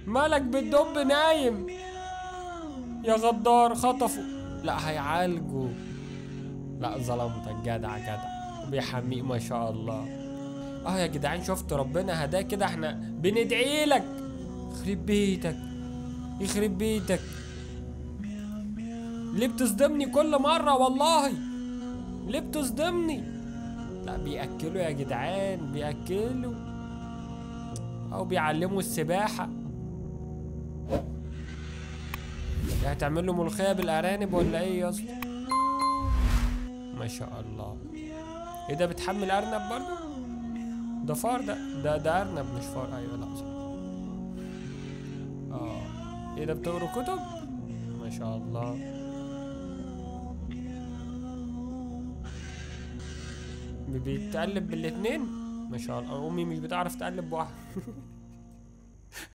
مالك بالدب نايم يا غدار؟ خطفه. لا هيعالجه. لا ظلمتك، جدع جدع، بيحميك ما شاء الله. يا جدعان شفت ربنا هداه كده، احنا بندعي لك. يخرب بيتك يخرب بيتك، ليه بتصدمني كل مرة؟ والله ليه بتصدمني؟ لا بيأكلوا يا جدعان، بيأكلوا او بيعلموا السباحة. هتعمل له ملوخية بالأرانب ولا ايه يا اسطى؟ ما شاء الله. ايه ده، بتحمل أرنب برضه؟ ده فار، ده أرنب مش فار. ايوه لا صح. ايه ده، بتقروا كتب؟ ما شاء الله. بيتقلب بالاتنين ما شاء الله. امي مش بتعرف تقلب بواحد.